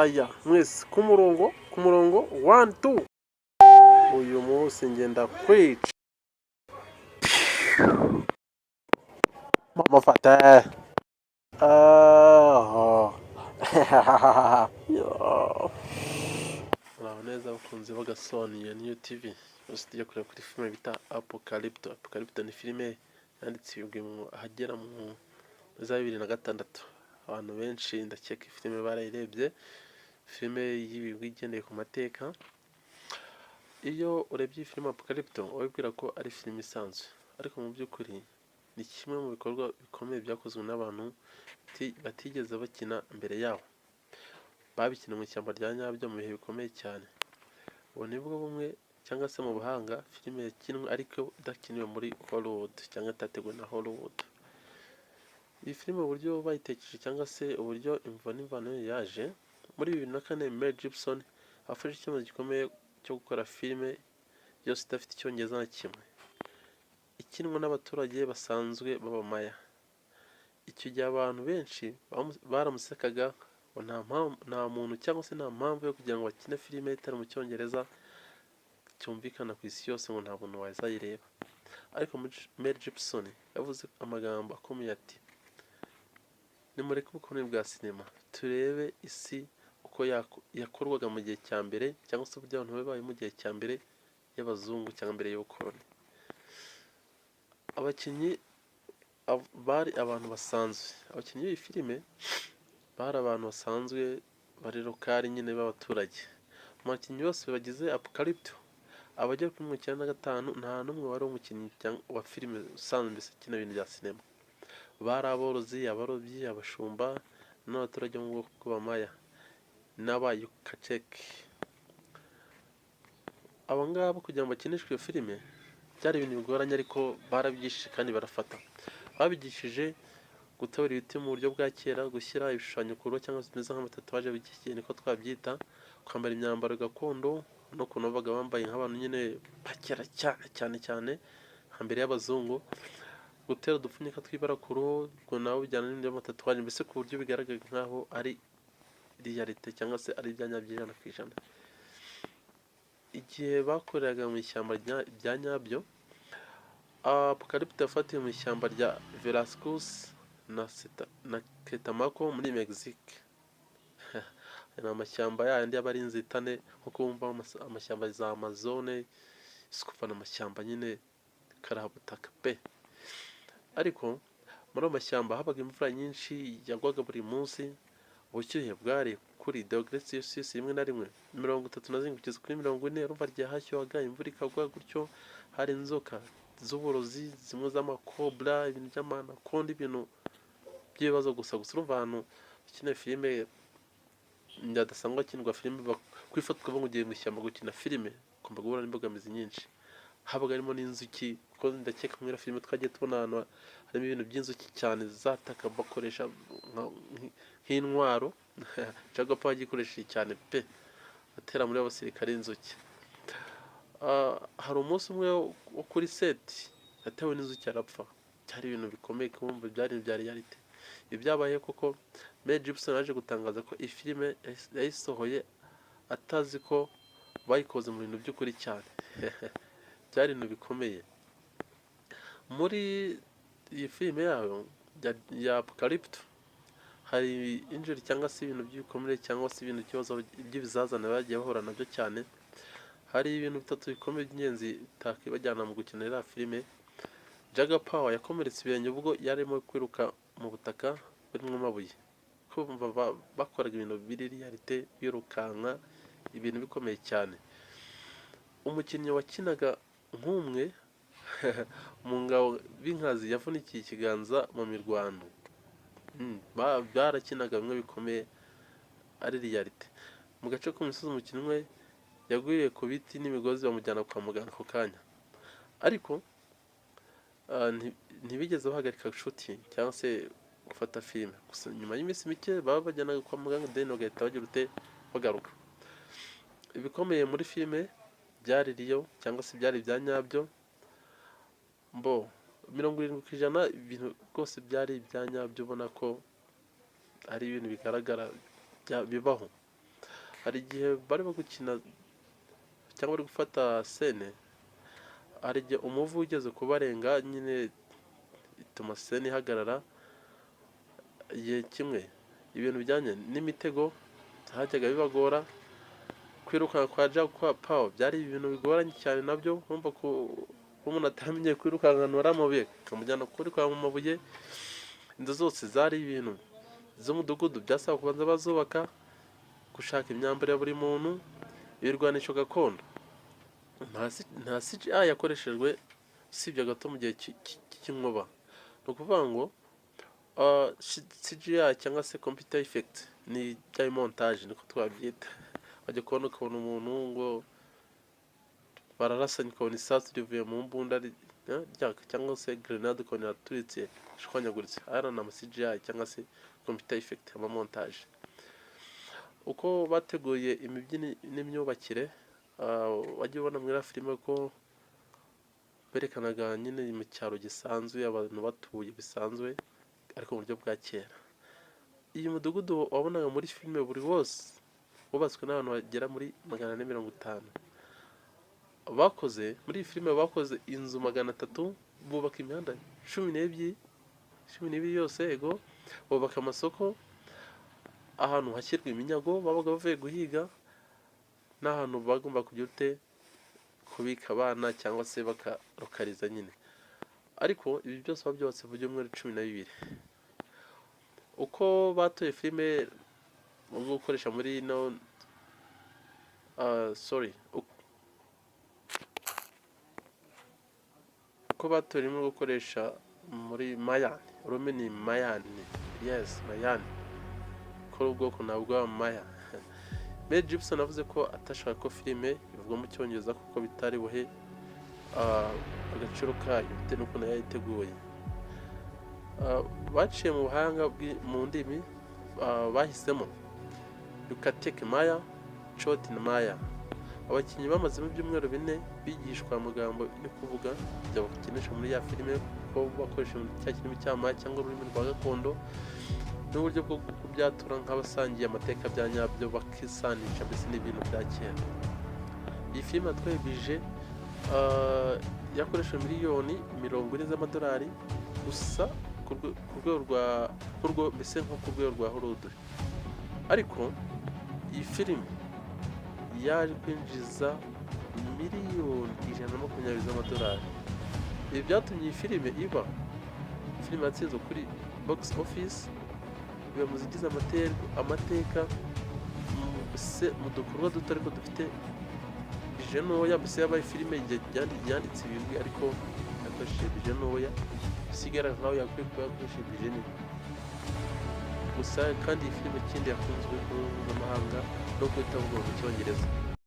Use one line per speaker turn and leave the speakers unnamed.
Aya mwese ku murongo, ku murongo, one, two. Uyu munsi ngenda kwica mufate. Ah. Yo. Muraho neza abakunzi b'agasobanuye New TV. Bose tujya kureba kuri filime bita Apocalypto. Apocalypto ni filime yanditse ibigwi mu ahagera mu za 2006. Abantu benshi ndakeka filime barayirebye, filime y'ibigwi igendeye ku mateka. Iyo urebye iyi filime Apocalypto wibwira ko ari filime isanzwe, ariko mu by'ukuri ni kimwe mu bikorwa bikomeye byakozwe n'abantu batigeze bakina mbere yaho. Babikina mu ishyamba rya nyabyo mu bihe bikomeye cyane. Ubu ni bwo bumwe cyangwa se mu buhanga filime yakinwe ariko idakiniwe muri Hollywood cyangwa itateguwe na Hollywood. Iyi filime uburyo bayitekereje cyangwa se uburyo imvo n'imvano yaje, muri 2004 Mel Gibson afashe icyemezo gikomeye cyo gukora filime yose idafite Icyongereza na kimwe, ikinwa n'abaturage basanzwe b'Abamaya. Icyo gihe abantu benshi baramusekaga ngo nta mpamvu, nta muntu cyangwa se nta mpamvu yo kugira ngo bakine filime itari mu Cyongereza cyumvikana ku isi yose, ngo nta muntu wazayireba. Ariko Mel Gibson yavuze amagambo akomeye ati: "Nimureke ubukoloni bwa sinema, turebe isi uko yakorwaga mu gihe cya mbere cyangwa se uburyo abantu babaye mu gihe cya mbere y'abazungu cyangwa mbere y'ubukoloni." Abakinnyi bari abantu basanzwe. Abakinnyi b'iyi filime bari abantu basanzwe bari local nyine b'abaturage. Mu bakinnyi bose bagize Apocalypto, abagera kuri 95, nta n'umwe wari umukinnyi wa filime usanzwe, mbese ukina ibintu bya sinema. Bari aborozi, abarobyi, abashumba n'abaturage bo mu bwoko bw'Abamaya n'Abayukaceki. Abo ngabo kugira ngo bakinishwe iyo filime byari ibintu bigoranye, ariko barabyigishije kandi barafata. Babigishije gutobera ibiti mu buryo bwa kera, gushyira ibishushanyo ku ruhu cyangwa se bimeze nk'ama tatouage by'iki gihe niko twabyita, kwambara imyambaro gakondo n'ukuntu babaga bambaye nk'abantu nyine ba kera cyane cyane cyane hambere y'abazungu, gutera udupfunyika tw'ibara ku ruhu, ubwo nabo bijyana n'ibintu by'ama tatouage, mbese ku buryo bigaragara nk'aho ari réalité cyangwa se ari ibya nyabyo 100%. Igihe bakoreraga mu ishyamba rya nyabyo, Apocalypto yafatiwe mu ishyamba rya Veracruz na Catemaco muri Mexique. Ni amashyamba yayandi aba ari inzitane, nkuko wumva amashyamba za Amazone, ni amashyamba nyine karahabutaka pe! Ariko muri ayo mashyamba habaga imvura nyinshi yagwaga buri munsi, ubushyuhe bwari kuri dogere Celsius rimwe na rimwe 37 kugeza kuri 40. Urumva ryahashyuhaga, imvura ikagwa gutyo, hari inzoka z'uburozi zimwe z'ama cobra, ibintu by'ama anaconda, ibintu by'ibibazo gusa gusa. Urumva ahantu ukina filime hadasanzwe hakinirwa filime, kwifata ukavuga ngo ugiye mu ishyamba gukina filime, ugomba guhura n'imbogamizi nyinshi. Habaga harimo n'inzuki, kuko ndakeka muri filime twagiye tubona ahantu harimo ibintu by'inzuki cyane zataka bakoresha nk'intwaro. Jaguar bagikoresheje cyane pe, atera muri abasirikare inzuki. Hari umunsi umwe wo kuri set yatewe n'inzuki arapfa. Byari ibintu bikomeye kumva, byari ibya réalité. Ibi byabaye koko. Mel Gibson yaje gutangaza ko iyi filime yayisohoye atazi ko bayikoze mu bintu by'ukuri cyane. Byari ibintu bikomeye. Muri iyi filime yayo ya Apocalypto hari injury cyangwa se ibintu by'ibikomere cyangwa se ibintu by'ibibazo by'ibizazane bagiye bahura nabyo cyane. Hari ibintu bitatu bikomeye by'ingenzi bitakwibagirana mu gukina iriya filime. Jaguar Paws yakomeretse ibirenge ubwo yarimo kwiruka mu butaka burimo amabuye. Kumva bakoraga ibintu biri réalité, birukanka, ibintu bikomeye cyane. Umukinnyi wakinaga nk'umwe mu ngabo b'inkazi yavunikiye ikiganza mu mirwano. Barakinaga bimwe bikomeye ari réalité. Mu gace ko mu misozi umukinnyi umwe yagwiriye ku biti n'imigozi, bamujyana kwa muganga ako kanya, ariko ntibigeze bahagarika shooting cyangwa se gufata filime. Gusa nyuma y'iminsi mike baba bajyanaga kwa muganga, then bagahita bagira ute, bagaruka. Ibikomeye muri filime byari real cyangwa se byari ibya nyabyo. Mbo 70% ibintu rwose byari ibya nyabyo, ubona ko ari ibintu bigaragara bibaho. Hari igihe bari gukina cyangwa bari gufata scene, hari igihe umuvu ugeze kubarenga nyine, ituma scene ihagarara. Igihe kimwe ibintu bijyanye n'imitego byajyaga bibagora. Kwirukanka kwa Jack kwa Paul byari ibintu bigoranye cyane nabyo. Urumva ko umuntu atamenyeye kwirukanka ahantu hari amabuye, akamujyana kwirukanka mu mabuye. Inzu zose zari ibintu z'umudugudu, byasaba kubanza bazubaka, gushaka imyambaro ya buri muntu, ibirwanisho gakondo. Nta CGI yakoreshejwe usibye gato mu gihe cy'inkuba. Ni ukuvuga ngo CGI cyangwa se computer effect ni bya montage, niko twabyita. Wajya kubona ukabona umuntu ngo bararasanye, ukabona isasu rivuye mu mbunda ryaka, cyangwa se grenade ukabona iraturitse, ishwanyaguritse. Aya ni ama CGI cyangwa se computer effect, ama montage. Uko bateguye imibyinire n'imyubakire, wajya ubona muri filime ko berekanaga nyine mu cyaro gisanzwe, abantu batuye bisanzwe, ariko mu buryo bwa kera. Uyu mudugudu wabonaga muri filime buri wose wubatswe n'abantu bagera muri 450. Bakoze muri iyi filime, bakoze inzu 300, bubaka imihanda 12, 12 yose yego, bubaka amasoko, ahantu hashyirwa iminyago babaga bavuye guhiga, n'ahantu bagomba kugira ute, kubika abana cyangwa se bakarokariza nyine. Ariko ibi byose babyubatse mu byumweru 12. Uko batoye filime mu gukoresha muri no sorry, uko batoye ururimi rwo gukoresha muri Mayan, ururimi ni Mayan, yes, Mayan, ko ari ubwoko ntabwo Maya. Mel Gibson avuze ko atashaka ko filime ivugwa mu Cyongereza kuko bitari buhe agaciro kayo bitewe n'ukuntu yayiteguye. Baciye mu buhanga mu ndimi, bahisemo Yucatec Maya, Chot na Maya. Abakinnyi bamazemo ibyumweru 4 bigishwa amagambo yo kuvuga ibyo bakinisha muri ya filime, ko bakoresha cya kirimi cya Maya cyangwa ururimi rwa gakondo, n'uburyo bwo kubyatura nk'abasangiye amateka bya nyabyo, bakisanisha mbese n'ibintu bya kera. Iyi filime yatwaye budget, yakoresheje miliyoni 40 z'amadolari gusa ku rwego rwa mbese nko ku rwego rwa Hollywood, ariko iyi filime yaje kwinjiza miliyoni 120 z'amadolari. Ibi byatumye iyi filime iba filime yatsinzwe kuri box office, iba mu zigize amateka mbese mu dukorwa duto ariko dufite budget ntoya. Mbese yabaye filime yanditse ibigwi ariko yakoresheje budget ntoya, isigara nkaho yakwiye kuba yakoresheje budget nini gusa. Kandi iyi filime ikindi yakunzwe ku rwego mpuzamahanga no guhita avuga mu Cyongereza.